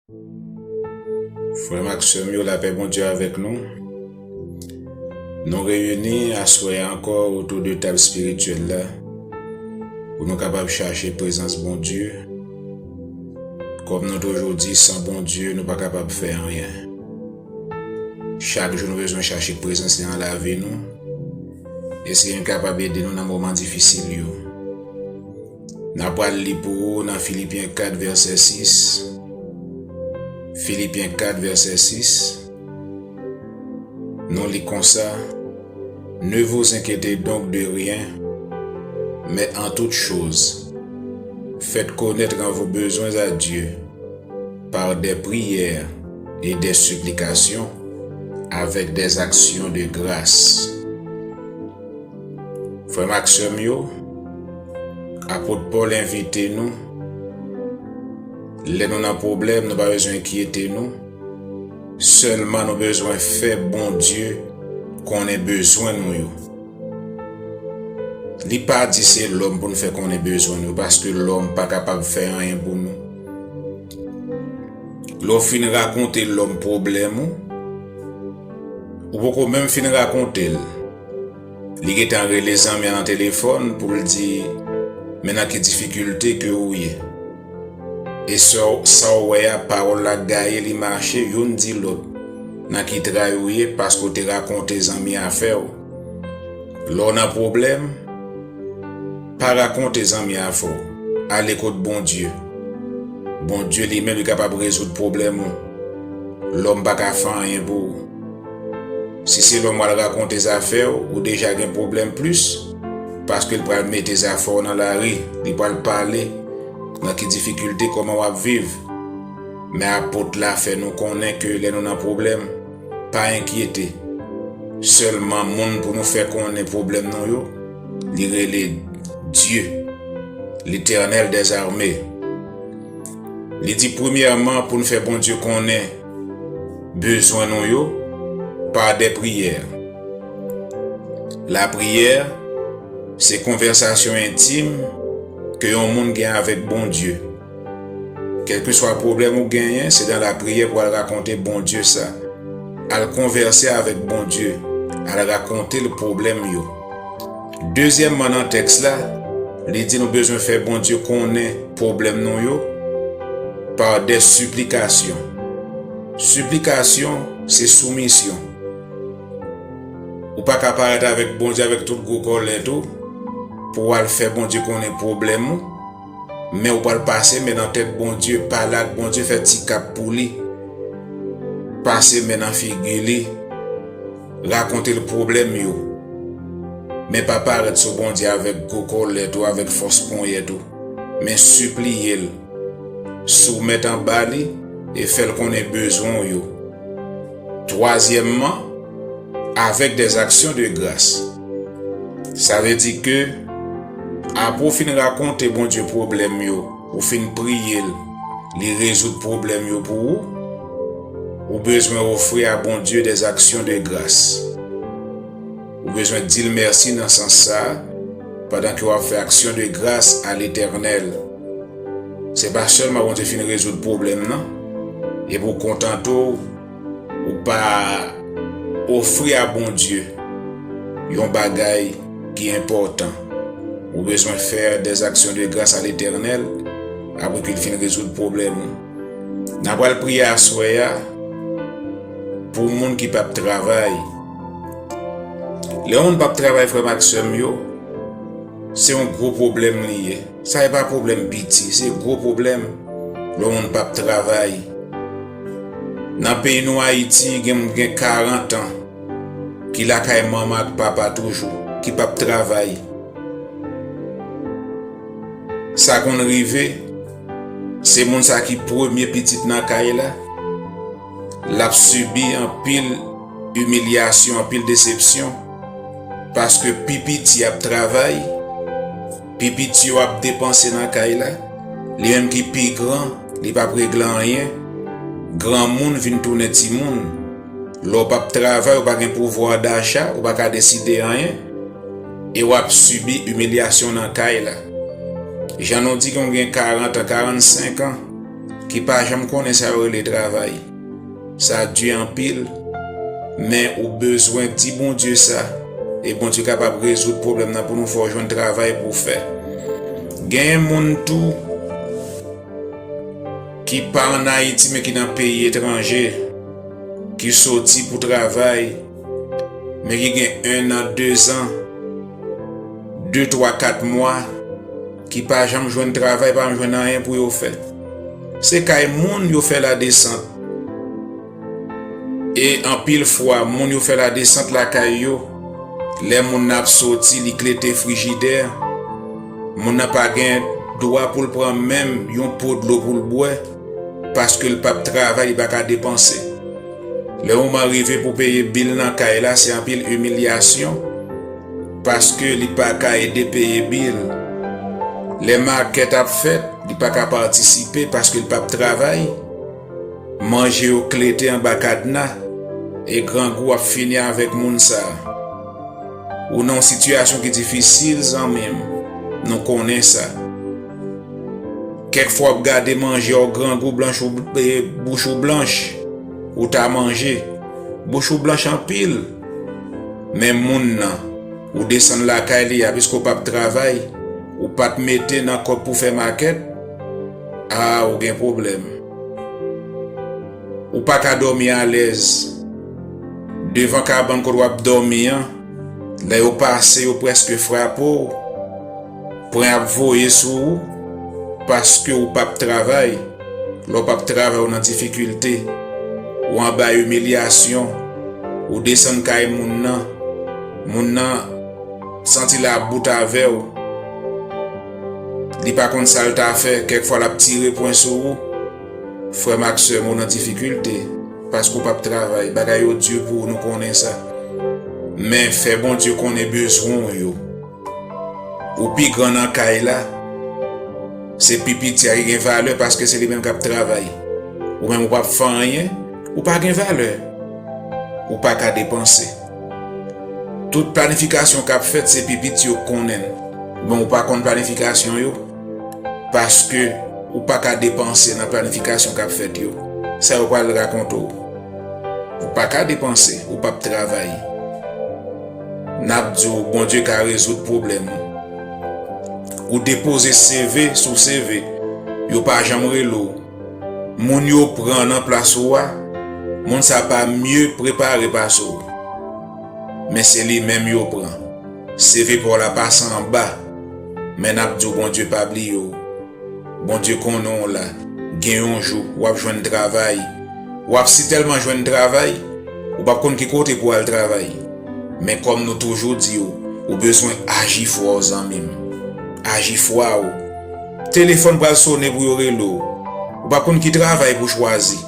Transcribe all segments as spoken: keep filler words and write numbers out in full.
Frè m ak sè m yo, lapè Bondye avèk nou. Nou reyini aswè a ankò otou de tab espirityèl la pou nou kapab chache prezans Bondye. Kòm nou toujou di, san Bondye, nou pa kapab fè anyen. Chak jou nou bezwen chache prezans li nan lavi nou, e se li ki kapab ede nou nan moman difisil yo. N a pral li pou ou nan Filipyen kat, vèsè sis. Filipyen kat, vèsè sis. Nou li konsa: Ne vous inquiétez donc de rien, mais en toute chose, faites connaître vos besoins à Dieu par des prières et des supplications avec des actions de grâce. Frè m ak sè m yo, apot Pòl envite nou, lè nou nan pwoblèm, nou pa bezwen enkyete nou. Sèlman nou bezwen fè Bondye konnen bezwen nou yo. Li pa di se lòm pou n fè konnen bezwen nou, paske lòm pa kapab fè anyen pou nou. Lè w fin rakonte lòm pwoblèm ou, ou poko menm fin rakonte l, li gentan rele zanmi an nan telefòn pou l di, men nan ki difikilte ke ou ye. E sa w, sa w wè a, pawòl la gaye, li mache, youn di lòt nan ki tray ou ye, paske w te rakonte zanmi afè w. Lè w nan pwoblèm, pa rakonte zanmi afè w. Ale kot Bondye. Bondye li menm, li kapab rezoud pwoblèm ou. Lòm pa ka fè anyen pou ou. Si se lòm w al rakonte zafè w, ou deja gen pwoblèm plis, paske l pral mete zafè w nan lari, li pral pale nan ki difikilte, kòman w ap viv. Men apot la fè nou konnen ke lè nou nan pwoblèm, pa enkyete. Sèlman moun pou nou fè konnen pwoblèm nou yo, li rele Dye, Letènèl dèzame. Li di, premyèman, pou n fè Bondye konnen bezwen nou yo pa de priyè. Lapriyè, se konvèsasyon entim ke yon moun gen avèk Bondye. Kèlkeswa pwoblèm ou genyen, se nan lapriyè pou al rakonte Bondye sa. Al konvèse avèk Bondye, al rakonte l pwoblèm yo. Dezyèmman, nan tèks la, li di nou bezwen fè Bondye konnen pwoblèm nou yo pa de siplikasyon. Siplikasyon, se soumisyon. Ou pa ka parèt avèk Bondye avèk tout gwo kòlèt ou pou w al fè Bondye konnen pwoblèm ou, men ou pral pase men nan tèt Bondye, pale ak Bondye, fè ti kap pou li, pase men nan figi li, rakonte l pwoblèm yo. Men pa parèt sou Bondye avèk gwo kòlèt ou, avèk fòs ponyèt ou, men sipliye l, soumèt anba li e fè l konnen bezwen w yo. Twazyèmman, avèk des actions de grâce. Sa vle di ke, apre w fin rakonte Bondye pwoblèm yo, ou fin priye l, li rezoud pwoblèm yo pou ou, ou bezwen ofri a Bondye des actions de grâce. Ou bezwen di l mèsi nan sans sa a, pandan ke w ap fè aksyon de gras a Letènèl. Se pa sèlman Bondye fin rezoud pwoblèm nan, epi w kontante w, ou pa ofri a Bondye yon bagay ki enpòtan. Ou bezwen fè des actions de grâce à l'Éternel apre ke l fin rezoud pwoblèm ou. N a pral priye aswè a pou moun ki p ap travay. Lè yon moun p ap travay, frè m ak sè m yo, se yon gwo pwoblèm li ye. Sa e pa pwoblèm piti, se gwo pwoblèm lè yon moun p ap travay. Nan peyi nou, Ayiti, gen moun gen karant an ki lakay manman ak papa toujou, ki p ap travay. Sa konn rive, se moun sa ki premye pitit nan kay la, l ap sibi anpil imilyasyon, anpil desepsyon, paske pi piti ap travay, pi piti yo ap depanse nan kay la, li menm ki pi gran, li p ap regle anyen, granmoun vin tounen timoun. Lè w p ap travay, ou pa gen pouvwa dacha, ou pa ka deside anyen, e w ap sibi imilyasyon nan kay la. Jan nou di ke w gen karant an, karannsenk an, ki pa janm konnen sa yo rele travay. Sa di anpil, men ou bezwen di Bondye sa, e Bondye kapab rezoud pwoblèm nan pou nou fè w jwenn travay pou w fè. Genyen moun tou ki pa ann Ayiti, men ki nan peyi etranje, ki soti pou travay, men ki gen en an, de zan, de, twa, kat mwa, ki pa janm jwenn travay, pa janm jwenn anyen pou yo fè. Se kay moun yo fè ladesant. E anpil fwa, moun yo fè ladesant lakay yo. Lè moun nan ap soti, li klete frijidè. Moun nan pa gen dwa pou l pran menm yon po dlo pou l bwè, paske l p ap travay, li pa ka depanse. Lè moman rive pou peye bil nan kay la, se anpil imilyasyon, paske li pa ka ede peye bil. Lè makèt ap fèt, li pa ka patisipe paske l p ap travay. Manje yo klete anba kadna, e grangou ap fini avèk moun sa a. Ou nan yon sitiyasyon ki difisil, zanmi m, nou konnen sa. Kèk fwa w ap gade manje w, grangou, blanch ou, e, bouch ou blanch, ou ta manje. Bouch ou blanch anpil. Men moun nan, ou desann lakay li a, piske w p ap travay, ou pa t mete nan kòb pou fè makèt, a, ou gen pwoblèm. Ou pa ka dòmi alèz. Devan kabann kote w ap dòmi an, lè yo pase, yo prèske frape w, pwen ap voye sou ou, paske ou p ap travay. Lè w p ap travay, ou nan difikilte, ou anba imilyasyon, ou desann kay moun nan, moun nan santi l about avè w. Li pa konn sa l ta fè, kèk fwa l ap tire pwen sou ou. Frè m ak sè m, ou nan difikilte, paske w p ap travay. Bagay yo di pou ou, nou konnen sa. Men fè Bondye konnen bezwen w yo. Ou pi gran nan kay la, se pi piti a ki gen valè, paske se li menm k ap travay. Ou menm ou p ap fè anyen, ou pa gen valè. Ou pa ka depanse. Tout planifikasyon k ap fèt, se pi piti yo k konnen l. Men ou pa konn planifikasyon yo, paske ou pa ka depanse nan planifikasyon k ap fèt yo. Sa yo pral rakonte w. Ou pa ka depanse, ou p ap travay. N ap di w, Bondye ka rezoud pwoblèm ou. Ou depoze C V sou C V, yo pa janm rele w. Moun yo pran nan plas ou a, moun sa pa mye prepare pase w. Men se li menm yo pran. C V pa w la pase anba. Men n ap di w, Bondye pa bliye w. Bondye konnen w la. Gen yon jou, w ap jwenn travay. W ap sitèlman jwenn travay, ou p ap konn ki kote pou w al travay. Men kòm nou toujou di w, ou bezwen aji fwa w, zanmi m. Aji fwa w. Telefòn pral sonnen pou yo rele w. Ou p ap konn ki travay pou w chwazi.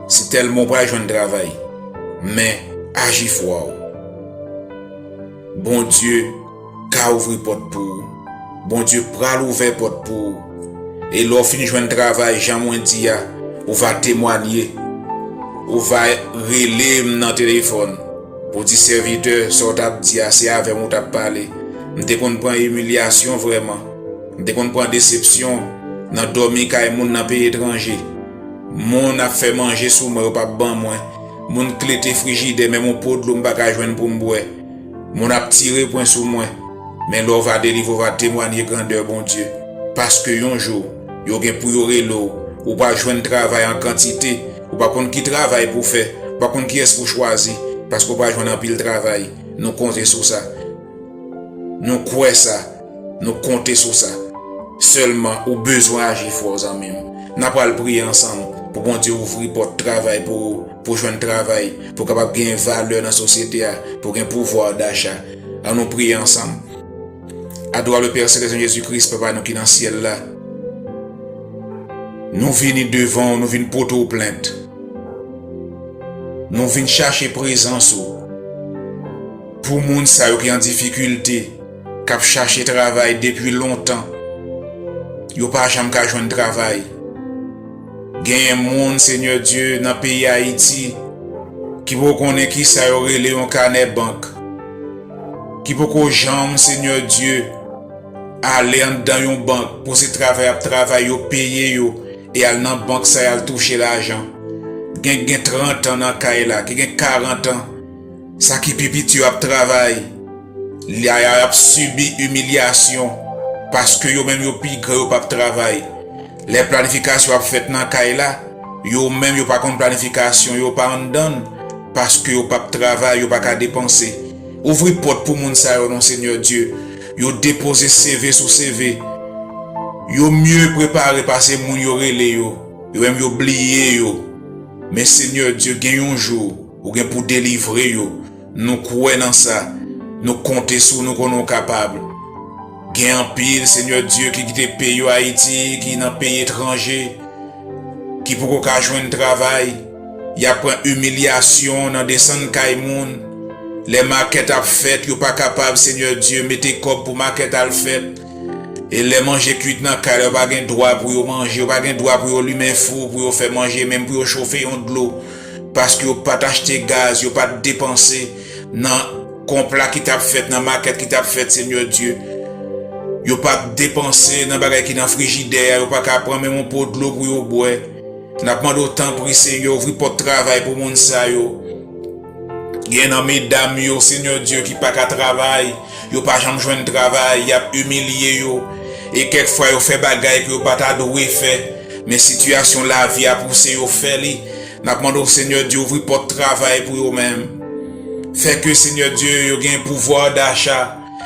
Sitèlman w pral jwenn travay. Men, aji fwa w. Bondye ka ouvri pòt pou ou. Bondye pral ouvè pòt pou ou. E lè w fin jwenn travay, jan mwen di a, ou va temwanye. Ou va rele m nan telefòn pou di, sèvitè, sa w t ap di a, se avè m ou t ap pale. M te konn pran imilyasyon vrèman. M te konn pran desepsyon nan dòmi kay moun nan peyi etranje. Moun ap fè manje sou mwen, yo p ap ban mwen. Moun klete frijidè, menm yon po dlo m pa ka jwenn pou m bwè. Moun ap tire pwen sou mwen. Men lè w va delivre, w va temwanye grandè Bondye. Paske yon jou, yo gen pou yo rele w. Ou pral jwenn travay an kantite. Ou pa konn ki travay pou w fè. Ou pa konn kiyès pou w chwazi. Paske w pral jwenn anpil travay. Nou konte sou sa. Nou kwè sa. Nou konte sou sa. Sèlman, ou bezwen aji fò, zanmi m. N a pral priye ansanm pou Bondye ouvri pòt travay pou ou, pou w jwenn travay, pou w kapab genyen valè nan sosyete a, pou w gen pouvwa dacha. Ann nou priye ansanm. Adorable Père Céleste, Jezi Kris, Papa nou ki nan syèl la, nou vini devan w, nou vin pote w plent. Nou vin chache prezans ou. Pou moun sa yo ki an difikilte, k ap chache travay depi lontan, yo pa janm ka jwenn travay. Genyen moun, Senyè Dye, nan peyi Ayiti, ki poko konnen kisa yo rele yon kanè bank, ki poko janm, Senyè Dye, ale anndan yon bank pou se travay y ap travay, yo peye yo, e al nan bank sa, y al touche lajan. Gen, gen trant an nan kay la, ki gen karant an. Sa ki pi piti yo ap travay. Y a, y ap sibi imilyasyon. Paske yo menm yo pi gran, yo p ap travay. Lè planifikasyon ap fèt nan kay la, yo menm yo pa konn planifikasyon, yo pa anndan l, paske yo p ap travay, yo pa ka depanse. Ouvri pòt pou moun sa yo non, Senyè Dye. Yo depoze C V sou C V. Yo mye prepare pase moun yo rele yo. Yo menm yo bliye yo. Men Senyè Dye, gen yon jou ou gen pou delivre yo. Nou kwè nan sa. Nou konte sou nou konnen w kapab. Gen anpil, Senyè Dye, ki kite peyi yo Ayiti, ki nan peyi etranje, ki poko ka jwenn travay. Y ap pran imilyasyon nan desann kay moun. Lè makèt ap fèt, yo pa kapab, Senyè Dye, mete kòb pou makèt al fèt. E lè manje kwit nan kay la, yo pa gen dwa pou yo manje, yo pa gen dwa pou yo limen fou, pou yo fè manje, menm pou yo chofe yon dlo. Paske yo pa t achte gaz, yo pa t depanse nan konpla ki t ap fèt, nan makèt ki t ap fèt, Senyè Dye. Yo pa t depanse nan bagay ki nan frijidè a, yo pa ka pran menm yon po dlo pou yo bwè. N ap mande w, tanpri, Senyè, ouvri pòt travay pou moun sa yo. Gen nan medam yo, Senyè Dye, ki pa ka travay, yo pa janm jwenn travay, y ap imilye yo. E kèk fwa, yo fè bagay ke yo pa ta dwe fè. Men sitiyasyon lavi a pouse yo fè li. N ap mande w, Senyè Dye, ouvri pòt travay pou yo menm. Fè ke, Senyè Dye, yo gen pouvwa dacha.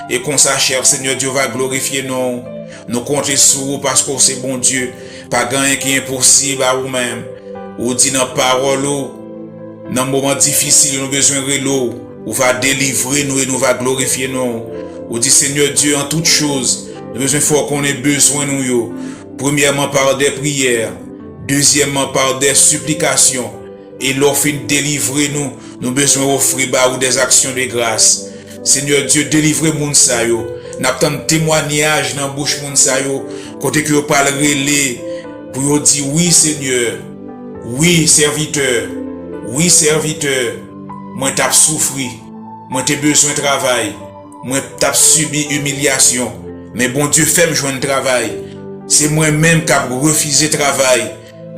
E konsa, chè Senyè Dye, w va glorifye non w. Nou konte sou ou paske w se Bondye. Pa gen anyen ki enposib a ou menm. Ou di nan pawòl ou, nan moman difisil nou bezwen rele w, ou va delivre nou e nou va glorifye non w. Ou di, Senyè Dye, an tout choz, nou bezwen fè w konnen bezwen nou yo. Premyèman, par dè priyè, dezyèmman, par dè siplikasyon. E lè w fin delivre nou, nou bezwen ofri ba ou dè aksyon de gras. Senyè Dye, delivre moun sa yo. N ap tann temwanyaj nan bouch moun sa yo, kote ke yo pral rele pou yo di, wi, Senyè, wi, sèvitè, wi, sèvitè, mwen t ap soufri, mwen te bezwen travay, mwen t ap sibi imilyasyon, men Bondye fè m jwenn travay. Se mwen menm k ap refize travay.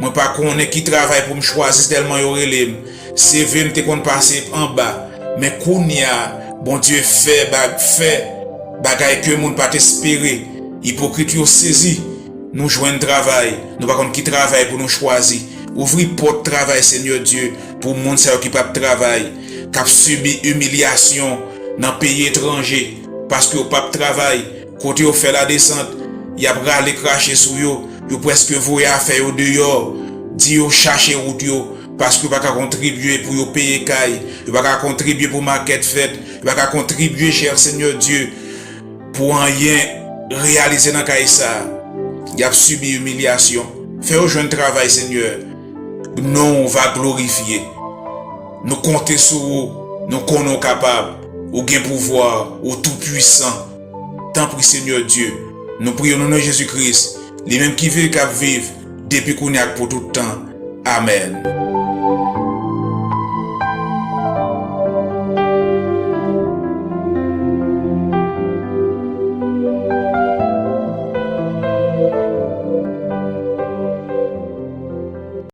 Mwen pa konnen ki travay pou m chwazi, tèlman yo rele m. C V m te konn pase anba. Men kounye a, Bondye fè bag, fè bagay ke moun pa t espere. Ipokrit yo sezi. Nou jwenn travay. Nou pa konn ki travay pou nou chwazi. Ouvri pòt travay, Senyè Dye, pou moun sa yo ki p ap travay, k ap sibi imilyasyon nan peyi etranje, paske yo p ap travay. Kote yo fè ladesant, y ap rale krache sou yo, yo prèske voye afè yo deyò, di yo chache wout yo, paske yo pa ka kontribye pou yo peye kay, yo pa ka kontribye pou makèt fèt, yo pa ka kontribye, chè Senyè Dye, pou anyen reyalize nan kay sa a. Y ap sibi imilyasyon. Fè yo jwenn travay, Senyè. Non w va glorifye. Nou konte sou ou. Nou konnen w kapab. Ou gen pouvwa. Ou tou pwisan. Tanpri, Senyè Dye, nou priye w nan non Jezi Kris, li menm ki viv, k ap viv, depi kounye a ak pou tout tan. Amèn.